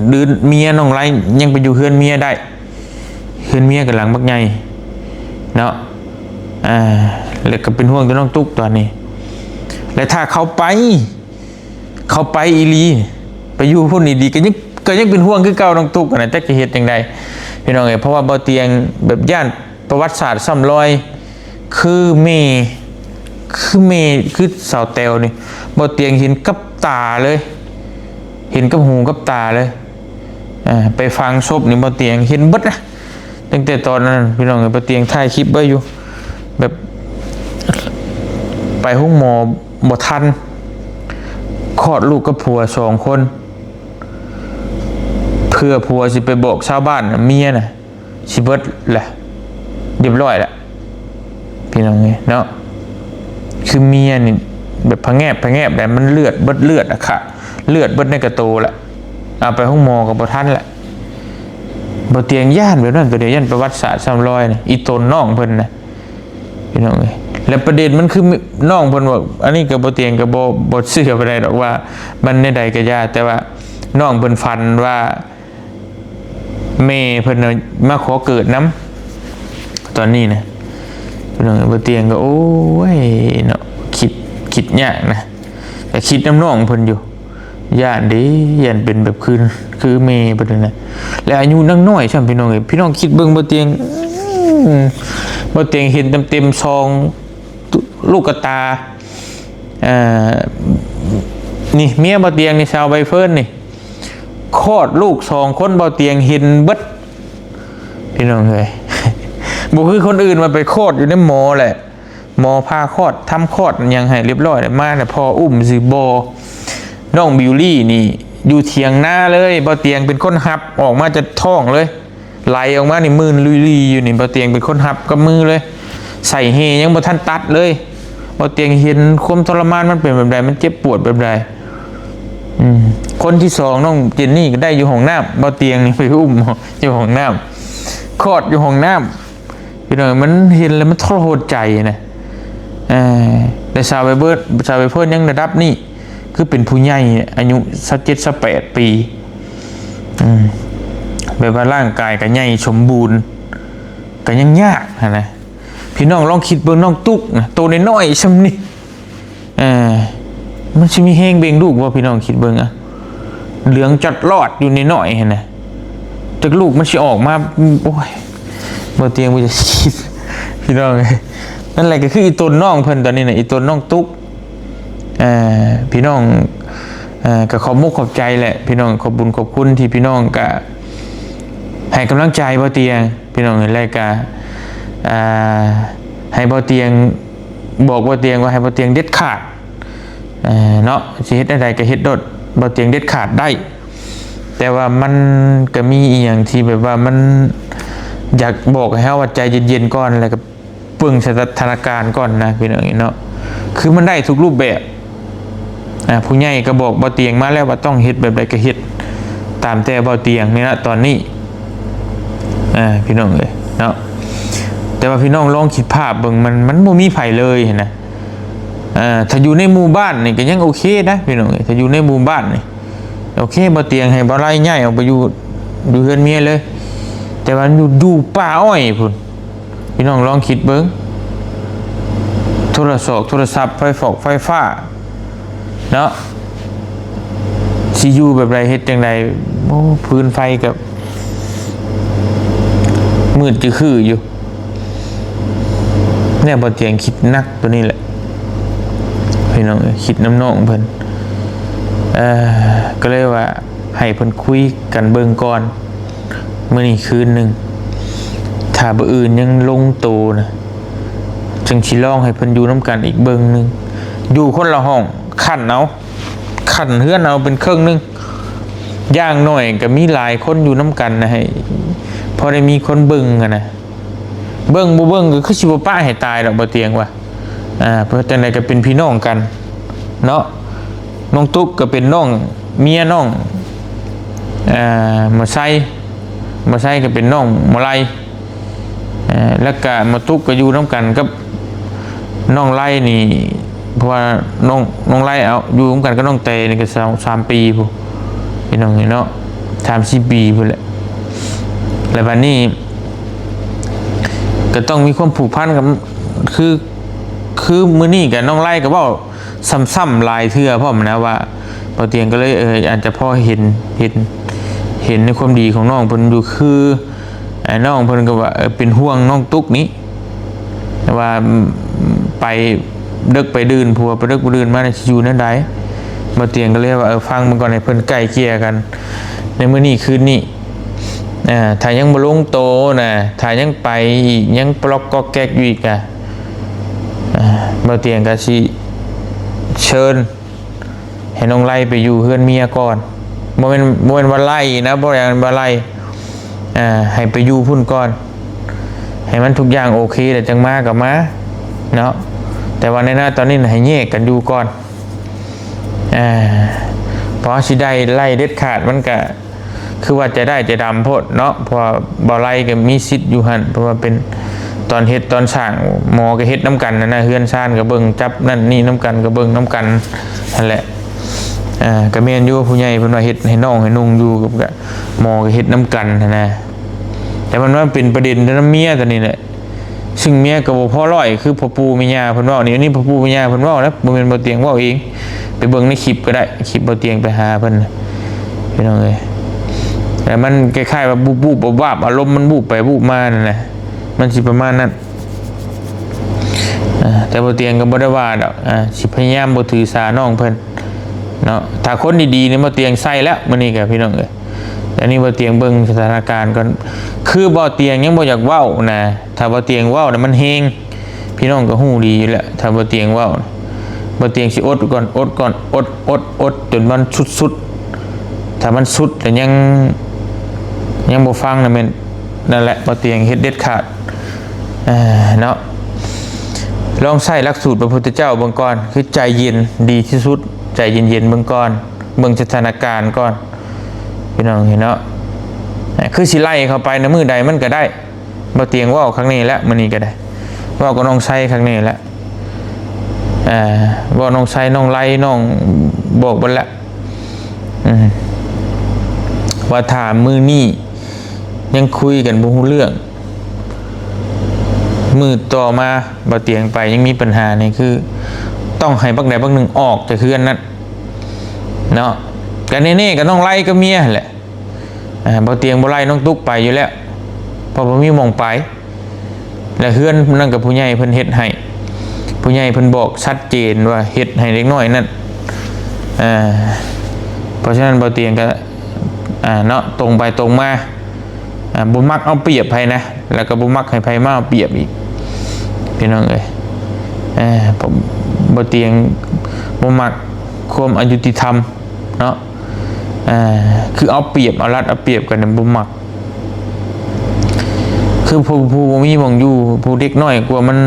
ຫຼືເມຍນ້ອງໄລຍັງໄປຢູ່ເຮືອນເມຍໄດ້ ເຮືອນເມຍກໍຫຼັງບັກໃຫຍ່ເນາະ ອ່າ ແລ້ວກໍເປັນຫ່ວງແຕ່ນ້ອງຕຸກຕອນນີ້ ແລະຖ້າເຂົາໄປ ເຂົາໄປອີ່ຫຼີ ໄປຢູ່ພຸ້ນອີ່ຫຼີ ກໍຍັງ ກໍຍັງເປັນຫ່ວງຄືເກົ່າ ນ້ອງຕຸກຫັ້ນນະ ຈັກຈະເຮັດຈັ່ງໃດ ພີ່ນ້ອງເອີຍ ເພາະວ່າບໍ່ຕຽງແບບຢ້ານປະຫວັດສາດຊ້ຳລອຍ ຄືແມ່ ຄືແມ່ ຄືສາວແຕ້ວນີ້ ບໍ່ຕຽງເຫັນກັບຕາເລີຍ ເຫັນກັບຫູກັບຕາເລີຍ ອ່າ ໄປຝັງສົບນີ້ບໍ່ຕຽງເຫັນເບິດນະ ຕັ້ງແຕ່ຕອນນັ້ນ ພີ່ນ້ອງເອີຍ ບໍ່ຕຽງຖ່າຍຄລິບໄວ້ຢູ່ ແບບ ໄປໂຮງໝໍບໍ່ທັນ ຄອດລູກກັບຜົວສອງຄົນ ເພື່ອຜົວຊິໄປບອກຊາວບ້ານນະ ເມຍນະຊິເບິດລະ ຮຽບຮ້ອຍລະ ພີ່ນ້ອງເອີຍເນາະ ຄືເມຍນີ້ແບບພະແງບ ພະແງບແຫຼະ ມັນເລືອດເບິດເລືອດອະ ຂະເລືອດເບິດໃນກະໂຕລະ ເອົາໄປໂຮງໝໍກໍບໍ່ທັນລະ ບໍ່ຕຽງຢ້ານແບບນັ້ນ ຕົວດຽວຢ້ານປະຫວັດສາດຊ້ຳລອຍນີ້ ອີ່ຕົນນ້ອງເພິ່ນນະ ພີ່ນ້ອງເອີຍ ແລະປະເດັນມັນຄືນ້ອງເພິ່ນວ່າ ອັນນີ້ກໍບໍ່ຕຽງກໍບໍ່ ບໍ່ເຊື່ອປານໃດດອກວ່າມັນແນວໃດກໍຢ່າ ແຕ່ວ່ານ້ອງເພິ່ນຝັນວ່າແມ່ເພິ່ນນະມາຂໍເກີດນຳ ຕອນນີ້ນະ ພີ່ນ້ອງເອີຍ ບໍ່ຕຽງກໍ ໂອ້ຍເນາະ ຄິດ ຄິດຍາກນະ ກໍຄິດນຳນ້ອງເພິ່ນຢູ່ ຢ້ານເດ້ ຢ້ານເປັນແບບຄື ຄືແມ່ເພິ່ນນັ້ນນະ ແລະອາຍຸຍັງນ້ອຍຊ້ຳ ພີ່ນ້ອງເອີຍ ພີ່ນ້ອງຄິດເບິ່ງ ບໍ່ຕຽງ ອືມ ບໍ່ຕຽງເຫັນເຕັມໆສອງລູກກະຕາ ເອີ ນີ້ເມຍບໍ່ຕຽງນີ້ ສາວໃບເຟີນນີ້ ຄອດລູກສອງຄົນ ບໍ່ຕຽງເຫັນເບິດ ພີ່ນ້ອງເອີຍ ບໍ່ຄືຄົນອື່ນວ່າໄປຄອດຢູ່ໃນໝໍແຫຼະ ໝໍຜ່າຄອດ ທຳຄອດຫຍັງໃຫ້ຮຽບຮ້ອຍແລ້ວ ມາແລ້ວພໍ່ອຸ້ມຊື່ບໍ່ ນ້ອງບິວລີນີ້ຢູ່ຖຽງນາເລີຍ ບໍ່ຕຽງເປັນຄົນຮັບອອກມາຈາກທ້ອງເລີຍ ໄຫຼອອກມານີ້ມື່ນລຸຍລີຢູ່ນີ້ ບໍ່ຕຽງເປັນຄົນຮັບກັບມືເລີຍ ໃສ່ແຮ່ຍັງບໍ່ທັນຕັດເລີຍ ບໍ່ຕຽງເຫັນຄວາມທໍລະມານມັນເປັນແບບໃດ ມັນເຈັບປວດແບບໃດ ອືມ ຄົນທີສອງ ນ້ອງເຈນນີ້ກໍໄດ້ຢູ່ຫ້ອງນ້ຳ ບໍ່ຕຽງນີ້ໄປອຸ້ມຢູ່ຫ້ອງນ້ຳ ຄອດຢູ່ຫ້ອງນ້ຳ ພີ່ນ້ອງ ມັນເຫັນແລ້ວມັນທໍລະຫົດໃຈນະ ເອີ ແຕ່ສາວໃບເບີດ ສາວໃບເຟີນຍັງລະດັບນີ້ ຄືເປັນຜູ້ໃຫຍ່ອາຍຸຊາວເຈັດ ຊາວແປດປີ ອືມ ແບບວ່າຮ່າງກາຍກໍໃຫຍ່ສົມບູນ ກໍຍັງຍາກຫັ້ນນະ ພີ່ນ້ອງລອງຄິດເບິ່ງ ນ້ອງຕຸກນະ ໂຕນ້ອຍໆຊ່ຳນີ້ ເອີ ມັນຊິມີແຮງເບັ່ງລູກບໍ່ ພີ່ນ້ອງຄິດເບິ່ງອະ ເຫຼືອງຈອດລອດຢູ່ນ້ອຍໆຫັ້ນນະ ຈັກລູກມັນຊິອອກມາ ໂອ້ຍ ບໍ່ຕຽງບໍ່ຢາກຄິດ ພີ່ນ້ອງເອີຍ ນັ້ນແຫຼະ ກໍຄືອີ່ຕົນນ້ອງເພິ່ນຕອນນີ້ນະ ອີ່ຕົນນ້ອງຕຸກ ເອີ ພີ່ນ້ອງ ເອີ ກໍຂອບມຸກຂອບໃຈແຫຼະ ພີ່ນ້ອງ ຂອບບຸນຂອບຄຸນທີ່ພີ່ນ້ອງກະໃຫ້ກຳລັງໃຈບໍ່ຕຽງ ພີ່ນ້ອງເອີຍ ແລະກະ ອ່າ ໃຫ້ບໍ່ຕຽງ ບອກບໍ່ຕຽງວ່າໃຫ້ບໍ່ຕຽງເດັດຂາດ ເອີ ເນາະ ຊິເຮັດແນວໃດກໍເຮັດໂລດ ບໍ່ຕຽງເດັດຂາດໄດ້ ແຕ່ວ່າມັນກໍມີອີ່ຫຍັງທີ່ແບບວ່າມັນຢາກບອກໃຫ້ເຮົາວ່າໃຈເຢັນໆກ່ອນ ແລ້ວກໍເບິ່ງສະຖານະການກ່ອນນະ ພີ່ນ້ອງເນາະ ຄືມັນໄດ້ທຸກຮູບແບບ ອ່າ ຜູ້ໃຫຍ່ກໍບອກບໍ່ຕຽງມາແລ້ວວ່າຕ້ອງເຮັດແບບໃດກໍເຮັດຕາມແຕ່ບໍ່ຕຽງນີ້ນະຕອນນີ້ ອ່າ ພີ່ນ້ອງເອີຍເນາະ ແຕ່ວ່າພີ່ນ້ອງລອງຄິດພາບເບິ່ງ ມັນ ມັນບໍ່ມີໃຜເລີຍຫັ້ນນະ ອ່າ ຖ້າຢູ່ໃນໝູ່ບ້ານນີ້ກໍຍັງໂອເຄນະ ພີ່ນ້ອງເອີຍ ຖ້າຢູ່ໃນໝູ່ບ້ານນີ້ໂອເຄ ບໍ່ຕຽງໃຫ້ບໍ່ໄລຍ້າຍອອກໄປຢູ່ ຢູ່ເຮືອນເມຍເລີຍ ແຕ່ວ່າຢູ່ ຢູ່ປ່າອ້ອຍພຸ້ນ ພີ່ນ້ອງລອງຄິດເບິ່ງ ໂທລະສອກໂທລະສັບ ໄຟຟອກໄຟຟ້າເນາະ ຊິຢູ່ແບບໃດ ເຮັດຈັ່ງໃດ ໂອ້ ຟືນໄຟກໍມືດຈະຄືຢູ່ ແນວບໍ່ຕຽງຄິດໜັກຕົວນີ້ແຫຼະ ພີ່ນ້ອງເອີຍ ຄິດນຳນ້ອງເພິ່ນ ເອີ ກໍເລີຍວ່າໃຫ້ເພິ່ນຄຸຍກັນເບິ່ງກ່ອນ ມື້ນີ້ຄືນໜຶ່ງ ຖ້າມື້ອື່ນຍັງລົງໂຕນະ ຈຶ່ງຊິລອງໃຫ້ເພິ່ນຢູ່ນຳກັນອີກເບິ່ງໜຶ່ງ ຢູ່ຄົນລະຫ້ອງ ຂັ້ນເອົາ ຂັ້ນເຮືອນເອົາເປັນເຄິ່ງໜຶ່ງ ຢ່າງໜ້ອຍກໍມີຫຼາຍຄົນຢູ່ນຳກັນນະ ໃຫ້ພໍໄດ້ມີຄົນເບິ່ງຫັ້ນນະ. ເບິ່ງບໍ່ເບິ່ງກໍຄືຊິບໍ່ປະໃຫ້ຕາຍດອກ ບໍ່ຕຽງວ່າ ອ່າ ເພາະຈັ່ງໃດກໍເປັນພີ່ນ້ອງກັນເນາະ. ນ້ອງຕຸກກໍເປັນນ້ອງເມຍນ້ອງ ອ່າ ໝໍໄຊ, ໝໍໄຊກໍເປັນນ້ອງໝໍໄລ ເອີ ແລ້ວກະມາຕຸກກໍຢູ່ນຳກັນກັບນ້ອງໄລນີ້ ເພາະວ່ານ້ອງ ນ້ອງໄລເອົາ ຢູ່ນຳກັນກັບນ້ອງແຕນີ້ກໍສາມ ສາມປີພຸ້ນ ພີ່ນ້ອງເອີຍເນາະ ສາມສີ່ປີພຸ້ນແຫຼະ. ແລ້ວບັດນີ້ກໍຕ້ອງມີຄວາມຜູກພັນກັນ ຄື ຄືມື້ນີ້ກໍນ້ອງໄລກໍເວົ້າຊ້ຳໆຫຼາຍເທື່ອພ້ອມນະວ່າ ບໍ່ຕຽງກໍເລີຍ ເອີ ອາດຈະພໍເຫັນ ເຫັນ ເຫັນໃນຄວາມດີຂອງນ້ອງເພິ່ນຢູ່ ຄື ອ້າຍນ້ອງເພິ່ນກໍວ່າ ເອີ ເປັນຫ່ວງນ້ອງຕຸກນີ້ ວ່າ ອືມ ໄປເດິກໄປດື່ນ ຜົວໄປເດິກໄປດື່ນມາຊິຢູ່ແນວໃດ. ບໍ່ຕຽງກໍເລີຍວ່າ ເອີ ຟັງເບິ່ງກ່ອນ ໃຫ້ເພິ່ນໄກ່ເກ່ຍກັນໃນມື້ນີ້ຄືນນີ້. ອ່າ ຖ້າຍັງບໍ່ລົງໂຕນະ ຖ້າຍັງໄປອີກ ຍັງປະລັອກກອກແກກຢູ່ອີກກະ ອ່າ ບໍ່ຕຽງກໍຊິເຊີນ ໃຫ້ນ້ອງໄລ່ໄປຢູ່ເຮືອນເມຍກ່ອນ. ບໍ່ແມ່ນ ບໍ່ແມ່ນວ່າໄລ່ນະ ບໍ່ແມ່ນວ່າໄລ່ ອ່າ ໃຫ້ໄປຢູ່ພຸ້ນກ່ອນ ໃຫ້ມັນທຸກຢ່າງໂອເຄແລ້ວຈັ່ງມາກໍມາເນາະ. ແຕ່ວ່າໃນນະຕອນນີ້ນະ ໃຫ້ແຍກກັນຢູ່ກ່ອນ ອ່າ ເພາະຊິໄດ້ໄລ່ເດັດຂາດ ມັນກະ ຄືວ່າໃຈຮ້າຍໃຈດຳໂພດເນາະ. ເພາະວ່າບໍ່ໄລ່ກໍມີສິດຢູ່ຫັ້ນ ເພາະວ່າເປັນຕອນເຮັດຕອນສ້າງ ໝໍກໍເຮັດນຳກັນຫັ້ນນະ ເຮືອນຊານກໍເບິ່ງ ຈັບນັ້ນນີ້ນຳກັນ ກໍເບິ່ງນຳກັນຫັ້ນແຫຼະ. ອ່າ ກໍແມ່ນຢູ່ ຜູ້ໃຫຍ່ເພິ່ນວ່າເຮັດໃຫ້ນ້ອງໃຫ້ນຸ່ງຢູ່ ກໍໝໍກໍເຮັດນຳກັນຫັ້ນນະ. ແຕ່ມັນມາເປັນປະເດັນນຳເມຍຕົວນີ້ແຫຼະ ຊຶ່ງເມຍກໍບໍ່ພໍຮ້ອຍ ຄືພໍ່ປູ່ແມ່ຍ່າເພິ່ນເວົ້ານີ້. ອັນນີ້ພໍ່ປູ່ແມ່ຍ່າເພິ່ນເວົ້ານະ ບໍ່ແມ່ນບໍ່ຕຽງເວົ້າເອງ. ໄປເບິ່ງໃນຄລິບກໍໄດ້ ຄລິບບໍ່ຕຽງໄປຫາເພິ່ນ ພີ່ນ້ອງເອີຍ. ແຕ່ມັນຄ້າຍໆວ່າວຸບໆວາບໆ ອາລົມມັນວຸບໄປວຸບມານັ້ນແຫຼະ ມັນຊິປະມານນັ້ນ. ອ່າ ແຕ່ບໍ່ຕຽງກໍບໍ່ໄດ້ວ່າດອກ ອ່າ ຊິພະຍາຍາມບໍ່ຖືສານ້ອງເພິ່ນເນາະ. ຖ້າຄົນດີໆນີ້ບໍ່ຕຽງໃສ່ແລ້ວ ມື້ນີ້ກໍ ພີ່ນ້ອງເອີຍ. ອັນນີ້ບໍ່ຕຽງເບິ່ງສະຖານະການກ່ອນ ຄືບໍ່ຕຽງຍັງບໍ່ຢາກເວົ້ານະ. ຖ້າບໍ່ຕຽງເວົ້ານະ ມັນແຮງ ພີ່ນ້ອງກໍຮູ້ດີຢູ່ແລ້ວ. ຖ້າບໍ່ຕຽງເວົ້າ ບໍ່ຕຽງຊິອົດກ່ອນ ອົດກ່ອນ ອົດ ອົດ ອົດ ຈົນມັນສຸດໆ. ຖ້າມັນສຸດແລ້ວຍັງ ຍັງບໍ່ຟັງນະ ແມ່ນ ນັ້ນແຫຼະ ບໍ່ຕຽງເຮັດເດັດຂາດ ເນາະ. ລອງໃຊ້ຫຼັກສູດພະພຸດທະເຈົ້າເບິ່ງກ່ອນ ຄືໃຈເຢັນດີທີ່ສຸດ ໃຈເຢັນໆເບິ່ງກ່ອນ ເບິ່ງສະຖານະການກ່ອນ ພີ່ນ້ອງເອີຍເນາະ. ຄືຊິໄລ່ເຂົ້າໄປໃນມື້ໃດມັນກໍໄດ້ ບໍ່ຕຽງເວົ້າຄັກແນ່ແລ້ວ ມື້ນີ້ກໍໄດ້ ເວົ້າກັບນ້ອງໄຊຄັກແນ່ແລ້ວ ເວົ້ານ້ອງໄຊ ນ້ອງໄລ ນ້ອງບອກເບິດແລ້ວ ອືມ ວ່າຖ້າມື້ນີ້ຍັງຄຸຍກັນບໍ່ຮູ້ເລື່ອງ ມື້ຕໍ່ມາບໍ່ຕຽງໄປຍັງມີປັນຫານີ້ ຄືຕ້ອງໃຫ້ບັກໃດບັກໜຶ່ງອອກຈາກເຮືອນນັ້ນເນາະ. ກໍແນ່ໆກໍນ້ອງໄລກັບເມຍຫັ້ນແຫຼະ ອ່າ ບໍ່ຕຽງບໍ່ໄລ່ນ້ອງຕຸກໄປຢູ່ແລ້ວ ເພາະບໍ່ມີໝ່ອງໄປ ແລະ ເຮືອນນັ້ນກໍຜູ້ໃຫຍ່ເພິ່ນເຮັດໃຫ້ ຜູ້ໃຫຍ່ເພິ່ນບອກຊັດເຈນວ່າເຮັດໃຫ້ເດັກນ້ອຍນັ້ນ ເອີ ເພາະສະນັ້ນບໍ່ຕຽງກໍ ອ່າ ເນາະ ຕົງໄປຕົງມາ ອ່າ ບໍ່ມັກເອົາປຽບໃຜນະ ແລ້ວກໍບໍ່ມັກໃຫ້ໃຜມາເອົາປຽບອີກ ພີ່ນ້ອງເອີຍ. ເອີ ບໍ່ຕຽງບໍ່ມັກຄວາມອາຍຸຕິທຳເນາະ ອ່າ ຄືເອົາປຽບເອົາລັດເອົາປຽບກັນນະ ບໍ່ມັກ. ຄືຜູ້ ຜູ້ບໍ່ມີໝ່ອງຢູ່ ຜູ້ເດັກນ້ອຍກວ່າມັນ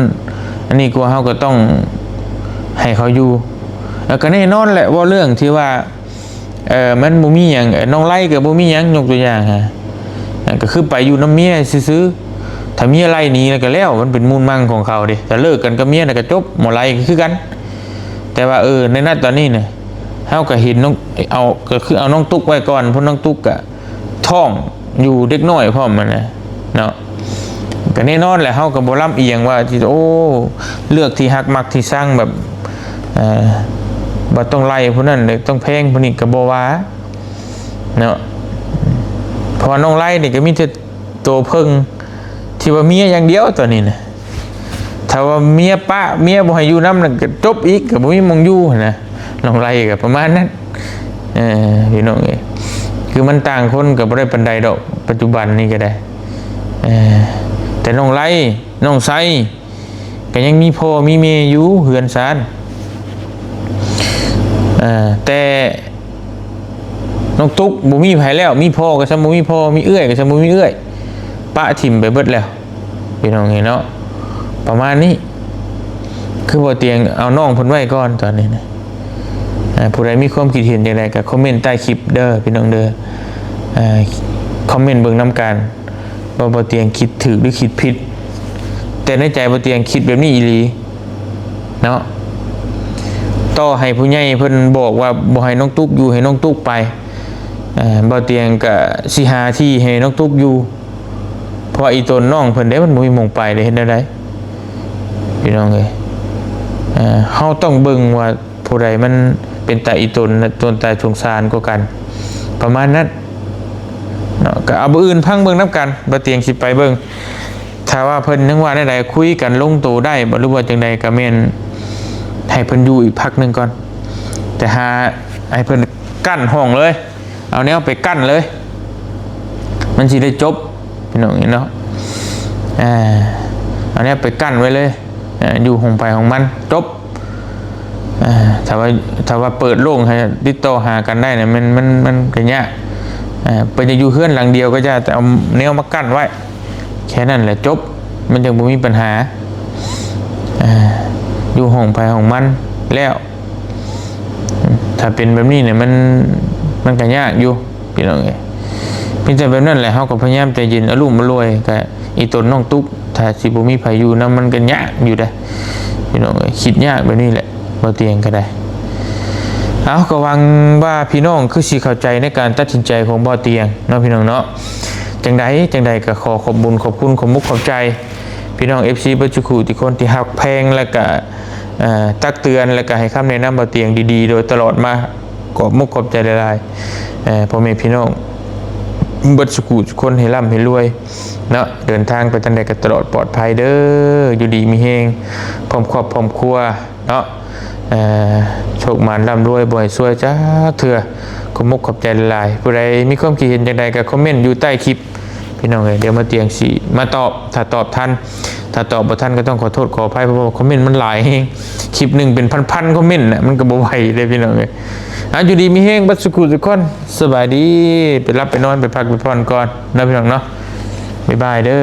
ອັນນີ້ກວ່າ ເຮົາກໍຕ້ອງໃຫ້ເຂົາຢູ່ ແລ້ວກໍແນ່ນອນແຫຼະ ເວົ້າເລື່ອງທີ່ວ່າ ເອີ ມັນບໍ່ມີຫຍັງ ເອີ ນ້ອງໄລ່ກໍບໍ່ມີຫຍັງ ຍົກຕົວຢ່າງຫາ ກໍຄືໄປຢູ່ນຳເມຍຊື່ໆ ຖ້າເມຍໄລ່ໜີແລ້ວກໍແລ້ວ ມັນເປັນມູນມັງຂອງເຂົາເດ້. ຖ້າເລີກກັນກັບເມຍແລ້ວກໍຈົບ ໝໍໄລ່ກໍຄືກັນ. ແຕ່ວ່າ ເອີ ໃນນະຕອນນີ້ນະ ເຮົາກໍເຫັນນ້ອງ ເອົາ ກໍຄືເອົານ້ອງຕຸກໄວ້ກ່ອນ ເພາະນ້ອງຕຸກກະທ້ອງຢູ່ເດັກນ້ອຍພ້ອມຫັ້ນນະເນາະ. ກໍແນ່ນອນແຫຼະ ເຮົາກໍບໍ່ລຳອຽງວ່າຊິ ໂອ້ ເລືອກທີ່ຮັກມັກທີ່ຊັງ ແບບ ເອີ ວ່າຕ້ອງໄລ່ຜູ້ນັ້ນ ຕ້ອງແພງຜູ້ນີ້ ກໍບໍ່ວ່າເນາະ. ເພາະວ່ານ້ອງໄລ່ນີ້ກໍມີແຕ່ໂຕເພິ່ງ ທີ່ວ່າເມຍຢ່າງດຽວຕອນນີ້ນະ. ຖ້າວ່າເມຍປະ ເມຍບໍ່ໃຫ້ຢູ່ນຳ ນັ້ນກໍຈົບອີກ ກໍບໍ່ມີໝ່ອງຢູ່ຫັ້ນນະ. ນ້ອງໄລ່ກໍປະມານນັ້ນ ເອີ ພີ່ນ້ອງເອີຍ ຄືມັນຕ່າງຄົນກໍບໍ່ໄດ້ປານໃດດອກ ປັດຈຸບັນນີ້ກໍໄດ້ ເອີ ແຕ່ນ້ອງໄລ່ ນ້ອງໄຊ ກໍຍັງມີພໍ່ມີແມ່ຢູ່ເຮືອນຊານ. ເອີ ແຕ່ນ້ອງຕຸກບໍ່ມີໃຜແລ້ວ ມີພໍ່ກໍຊ່ຳບໍ່ມີພໍ່ ມີເອື້ອຍກໍຊ່ຳບໍ່ມີເອື້ອຍ ປະຖິ້ມໄປເບິດແລ້ວ ພີ່ນ້ອງເອີຍເນາະ ປະມານນີ້ ຄືບໍ່ຕຽງເອົານ້ອງເພິ່ນໄວ້ກ່ອນຕອນນີ້ນະ ເອີ ຜູ້ໃດມີຄວາມຄິດເຫັນຈັ່ງໃດກໍຄອມເມັນໃຕ້ຄລິບເດີ ພີ່ນ້ອງເດີ ເອີ ຄອມເມັນເບິ່ງນຳກັນ ວ່າບໍ່ຕຽງຄິດຖືກຫຼືຄິດຜິດ ແຕ່ໃນໃຈບໍ່ຕຽງຄິດແບບນີ້ອີ່ຫຼີເນາະ ຕໍ່ໃຫ້ຜູ້ໃຫຍ່ເພິ່ນບອກວ່າບໍ່ໃຫ້ນ້ອງຕຸກຢູ່ ໃຫ້ນ້ອງຕຸກໄປ ເອີ ບໍ່ຕຽງກໍຊິຫາທີ່ໃຫ້ນ້ອງຕຸກຢູ່ ເພາະວ່າອີ່ຕົນນ້ອງເພິ່ນເດ້ ມັນບໍ່ມີໝ່ອງໄປເດ້ ເຮັດແນວໃດ ພີ່ນ້ອງເອີຍ ເອີ ເຮົາຕ້ອງເບິ່ງວ່າ ຜູ້ໃດມັນເປັນຕາອີຕົນ ແລະ ຕົນຕາສົງສານກວ່າກັນ ປະມານນັ້ນເນາະ ກໍເອົາມື້ອື່ນຟັງເບິ່ງນຳກັນ ບ່າວຕຽງຊິໄປເບິ່ງ ຖ້າວ່າເພິ່ນຍັງວ່າແນວໃດ ຄຸຍກັນລົງໂຕໄດ້ບໍ່ ຫຼືວ່າຈັ່ງໃດ ກໍແມ່ນໃຫ້ເພິ່ນຢູ່ອີກພັກໜຶ່ງກ່ອນ ແຕ່ຫາໃຫ້ເພິ່ນກັ້ນຫ້ອງເລີຍ ເອົາແນວໄປກັ້ນເລີຍ ມັນຊິໄດ້ຈົບ ພີ່ນ້ອງເນາະ ເອົາແນວໄປກັ້ນໄວ້ເລີຍ ເອີ ຢູ່ຂອງໃຜຂອງມັນ ຈົບ ເອີ ຖ້າວ່າ ຖ້າວ່າເປີດໂລ່ງໃຫ້ຕິດຕໍ່ຫາກັນໄດ້ນະ ມັນ ມັນ ມັນກໍຍາກ ເອີ ເພິ່ນຈະຢູ່ເຮືອນຫຼັງດຽວກໍຢ່າ ແຕ່ເອົາແນວມາກັ້ນໄວ້ ແຄ່ນັ້ນແຫຼະຈົບ ມັນຈັ່ງບໍ່ມີບັນຫາ ເອີ ຢູ່ຂອງໃຜຂອງມັນແລ້ວ ຖ້າເປັນແບບນີ້ນີ້ ມັນ ມັນກໍຍາກຢູ່ ພີ່ນ້ອງເອີຍ ມີແຕ່ແບບນັ້ນແຫຼະ ເຮົາກໍພະຍາຍາມໃຈເຢັນ ອະລຸມອະລວຍ ກໍອີຕົນນ້ອງຕຸກ ຖ້າຊິບໍ່ມີໃຜຢູ່ນຳ ມັນກໍຍາກຢູ່ເດ້ ພີ່ນ້ອງເອີຍ ຄິດຍາກແບບນີ້ແຫຼະ ບ່າວຕຽງກໍໄດ້ ເອົາ ກໍຫວັງວ່າພີ່ນ້ອງຄືຊິເຂົ້າໃຈໃນການຕັດສິນໃຈຂອງບ່າວຕຽງເນາະ ພີ່ນ້ອງເນາະ ຈັ່ງໃດ ຈັ່ງໃດກໍຂໍຂອບບຸນຂອບຄຸນ ຂອບມຸກຂອບໃຈ ພີ່ນ້ອງເອັຟຊີເບິດສູ່ຜູ້ສູ່ຄົນທີ່ຮັກແພງ ແລະກະ ເອີ ຕັກເຕືອນ ແລະກະໃຫ້ຄຳແນະນຳບ່າວຕຽງດີໆ ໂດຍຕະຫຼອດມາ ຂອບມຸກຂອບໃຈຫຼາຍໆ ເອີ ພໍ່ແມ່ພີ່ນ້ອງເບິດສູ່ຜູ້ສູ່ຄົນ ໃຫ້ລ່ຳໃຫ້ລວຍເນາະ ເດີນທາງໄປທາງໃດກໍຕະຫຼອດປອດໄພເດີ ຢູ່ດີມີແຮງ ພ້ອມຄອບພ້ອມຄົວເນາະ ເອີ ໂຊກໝານລ່ຳລວຍ ບໍ່ໃຫ້ຊວຍຈັກເທື່ອ ຂອບມຸກຂອບໃຈຫຼາຍໆ ຜູ້ໃດມີຄວາມຄິດເຫັນຈັ່ງໃດກໍຄອມເມັນຢູ່ໃຕ້ຄລິບ ພີ່ນ້ອງເອີຍ ດຽວບ່າວຕຽງຊິມາຕອບ ຖ້າຕອບທັນ ຖ້າຕອບບໍ່ທັນກໍຕ້ອງຂໍໂທດຂໍອະໄພ ເພາະວ່າຄອມເມັນມັນຫຼາຍແຮງ ຄລິບໜຶ່ງເປັນພັນໆຄອມເມັນນະ ມັນກໍບໍ່ໄຫວເດ້ ພີ່ນ້ອງເອີຍ ເອົາ ຢູ່ດີມີແຮງເບິດສູ່ຜູ້ສູ່ຄົນ ສະບາຍດີ ໄປຫຼັບໄປນອນ ໄປພັກໄປຜ່ອນກ່ອນເນາະ ພີ່ນ້ອງເນາະ ບາຍບາຍເດີ.